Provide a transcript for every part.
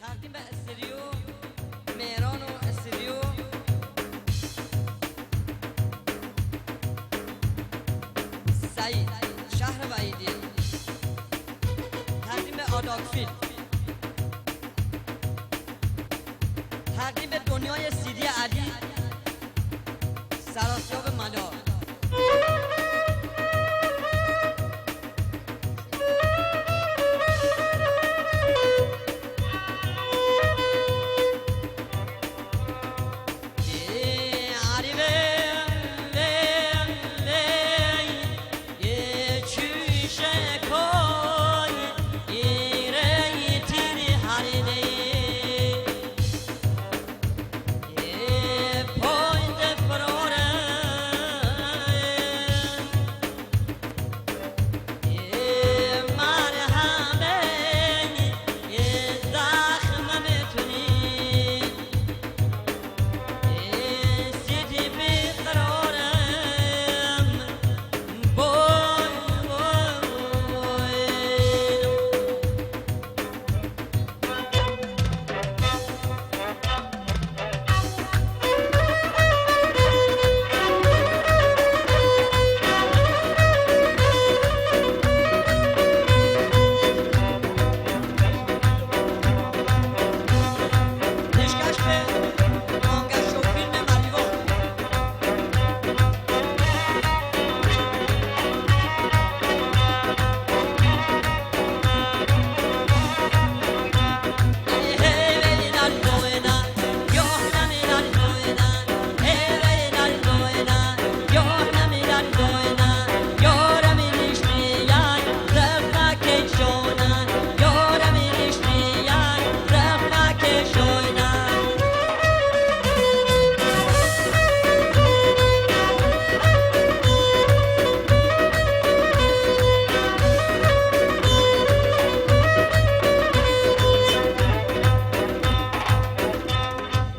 تەقدیم بە ئستدیو مێران و ئستدیو سعید شهر وحیدی. تقدیم به آداک فیلم. تقدیم به دنیای سیدی علی سراسیاب مدار. پیشکش به مانگشو فیلم مریوان.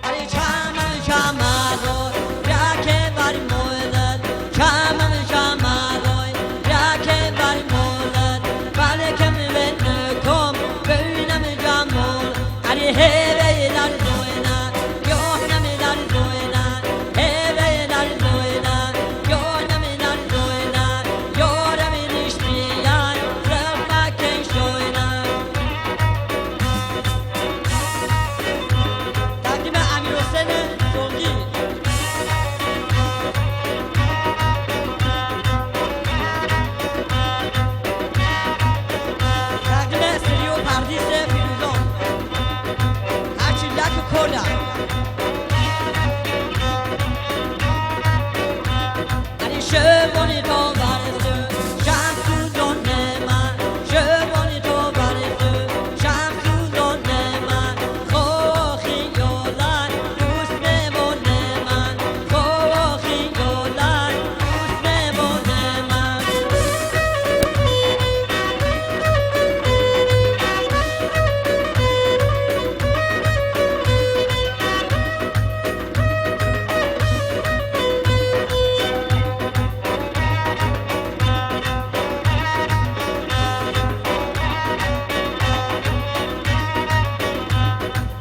علی چمن چمن روی رکه بر مولد، چمن چمن روی رکه بر مولد، بلکم بنکم بینم جمول. علی هی در دوینا یوهنم در دوینا، هی در دوینا یوهنم در دوینا، یورم نیشتیان رفت شوینا. تقدیم امیر حسین زنگی. تقدیم استودیو پردیس فیروزان. هرچی لک کردم علی شبانی تو برسو شمسو دونه من، شبانی تو برسو شمسو دونه من، خواهی یولن دوست بمونه من، خواهی یولن دوست بمونه من.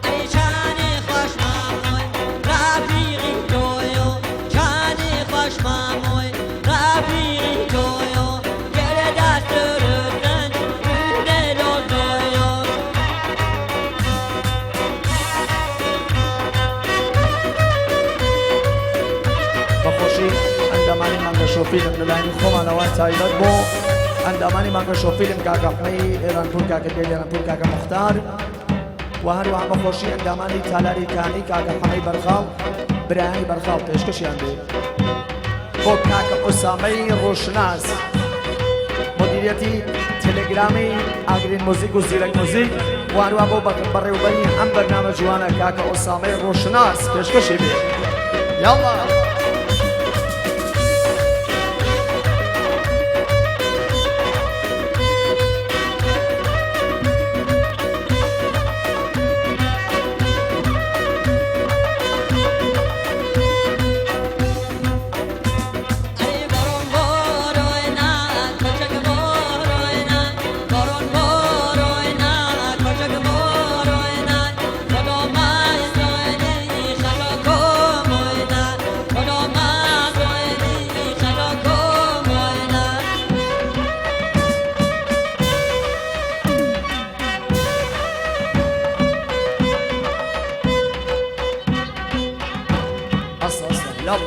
ای چنی خوش ماموی رفیقی تویو، چنی خوش ماموی رفیقی تویو، گره دست رسن گونه دویو. بەخۆشی ئەندامانی مانگەشۆ فیلم لەلایەنی خۆمانەوە تایبەت بۆ ئەندامانی مانگەشۆ فیلم کاکە حمەی ئێرانپور، کاکە دێل ئێرانپور، کاکە مختار و هەروەها بەخۆشی ئەندامانی تالاری کانی کاکە حەمەی بەرخاڵ، برایانی بەرخاڵ پێشکەشیان بێ بۆ کاکە ئوسامەی ڕۆشناس، مدیریەتی تەلەگرامی ئاگرین موزیک و زیرەک موزیک و هەروەها بۆ بەڕێوبەری ئەم بەرنامە جوانە کاکە ئوسامەی ڕۆشناس پێشکەشی بێ. یاڵا. علی بارون باروینا کوچک باروینا، بارون باروینا کوچک باروینا، يلا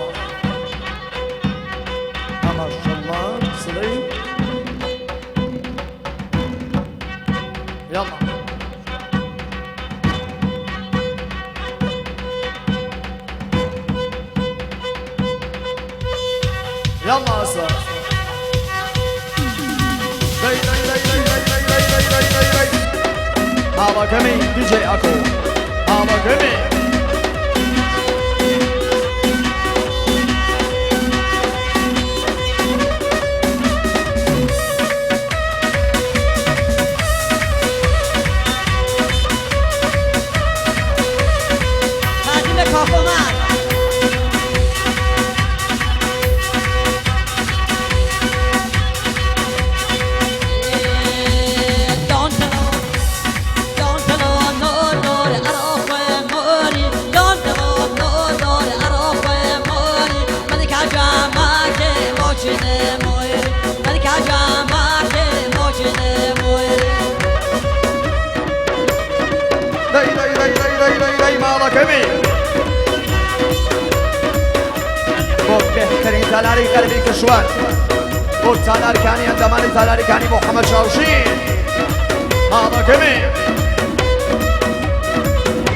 ما شاء الله سليم يلا يلا أسر دي دي دي دي دي دي دي دي دي دي ماڵەکەمی DJ ئەکۆ ماڵەکەمی. تقدیم کافومن. دەی دەی دەی دەی دەی دەی دەی ماڵەکەمی بۆ بێهترین تالاری غەربی کشوەر بۆ تالارکانی ئەندامانی تالارکانی محەممەد چاوشی ماڵەکەمی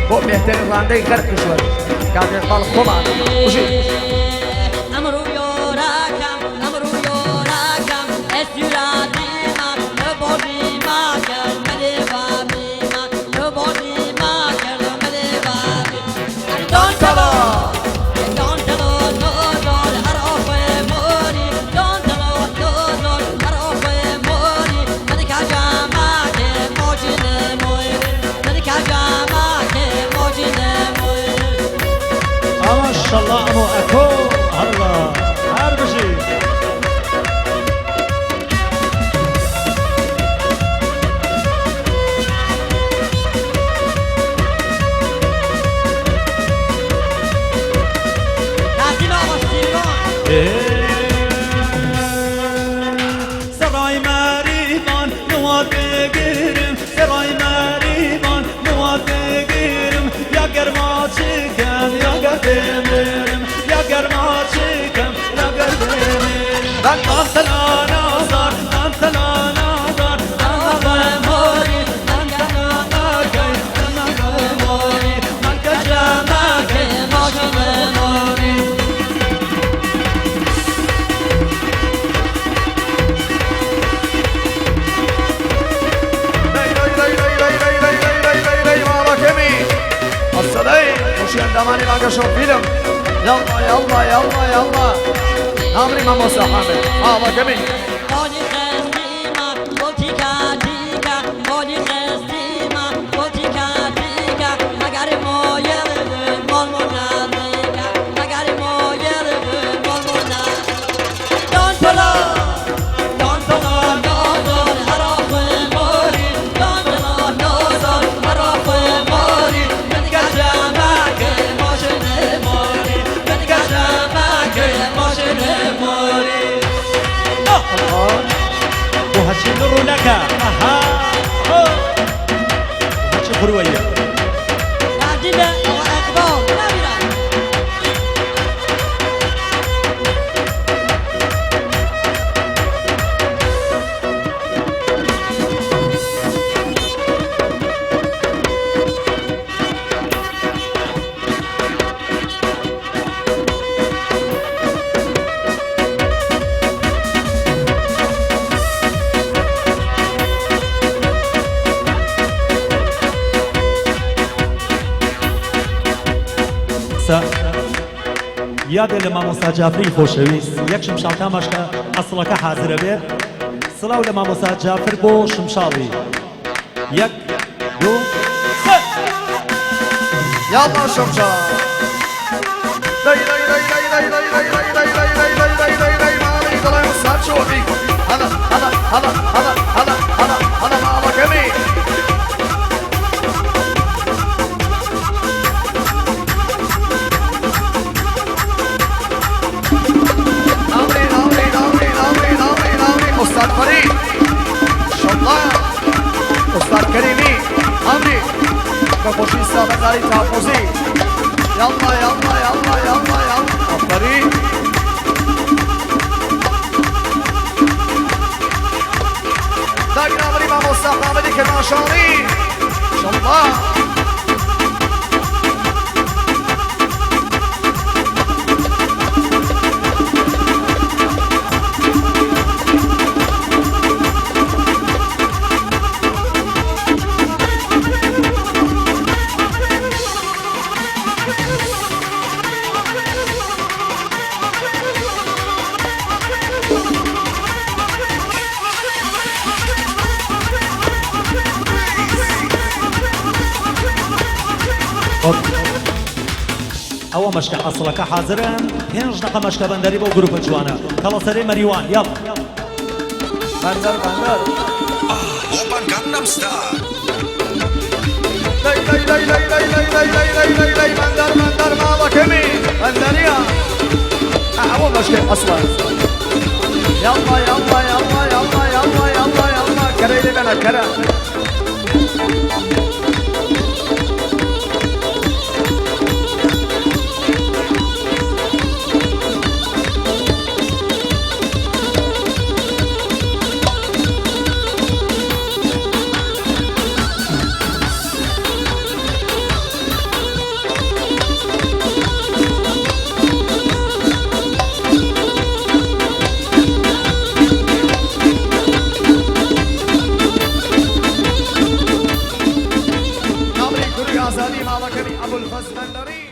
بۆ بێهترین ڕاندەی غەرب کشوەر کاک ئیقباڵ خۆمان بژی. ئەمڕۆ یۆراکەم ئەمڕۆ یۆراکەم ئەسیرادیما لەبۆدیما کرد مەلێوابیما لەبۆدیما کرد مەلێوابی دۆن تەڵۆ دۆن تەڵۆ نۆ ئەرۆفێ مۆری دۆن تەڵۆ نۆ ئەرۆفێ مۆری مەلکا جاماکێ مۆجینێ مۆری مەلکا جاماکێ مۆجینێ مۆری. ماشاءالله ئەمۆ ئەکۆ الله هەر بژی. تقدیم آقا سیروان. سرای مریوان نواد بگیرم سرای مریوان نواد بگیرم یا گرما چکم یا گر بمیرم یا گرما چکم یا گر بمیرم انت لا نظر انت لا نظر انت موري انت لا موري من كجامك موري. دەی دەی دەی دەی دەی دەی دەی دەی دەی دەی دەی ماڵەکەمی ئەسەدەی خۆشی ئەندامانی مانگەشەو فیلم یاڵڵا یاڵڵا یاڵڵا یاڵڵا نامری مامۆستا حامد ماڵەکەمی. مالی خستیما گل تیکا تیکا مالی خستیما گل تیکا تیکا مگر مایل مال منادیکا مگر مایل مال منادیکا دان پلا دان پلا نازار عراق ماری دان پلا نازار عراق ماری من گجمک ماشین ماری من گجمک ماشین ماری. وهالشي لك اها وهالشي خرويه. تقدیم آقا اقبال نمیرم. یادێ لە مامۆستا جافری خۆشەویست یەک شمشاڵ تاماشکە ئەسڵەکە حازرە بێت سڵاو لە مامۆستا جافر بۆ شمشاڵی یەک دوو سێ. یاڵڵا شەمشا دەی دەی دەی دەی دەی دەی دەی دەی دەی دەی دەی دەی دەی دەی دەی ماڵی دڵێ وسات شۆبی هەڵە هەڵە هەڵە هەڵە هەڵە هەڵە هەڵە ماڵەکەمی نامری نامری نامری نامری نامری نامری ئوستاد فەرید شەڵڵا ئوستاد کەریمی ئەمری بە خۆشی سابەداری تاپۆزی یاڵڵا یاڵڵا یاڵڵا یاڵڵا یاڵڵا ئافەرین. جوانی کرماشانی شەڵڵا. ئەوە مەشکە ئەسڵەکە حازرن پێنج دەقە مەشکە بەندەری بۆ گروپە جوانە کەڵەسەرێ مەریوان یاڵ بەندەر بەندەر Oppan Gangnam Style. لەی لەی لەی لەی لەی لەی لەی لەی لەی لەی لەی بەندەر بەندەر ماڵەکەمی بەندەریە ئەوە مەشکەی ئەسڵە یاڵڵا یاڵڵا یاڵڵا یاڵڵا یاڵڵا یاڵڵا یاڵڵا کەرەی لێ بەنە کەرە ناڵی کوری ئازادی ماڵەکەمی ئەبولفەز بەندەری.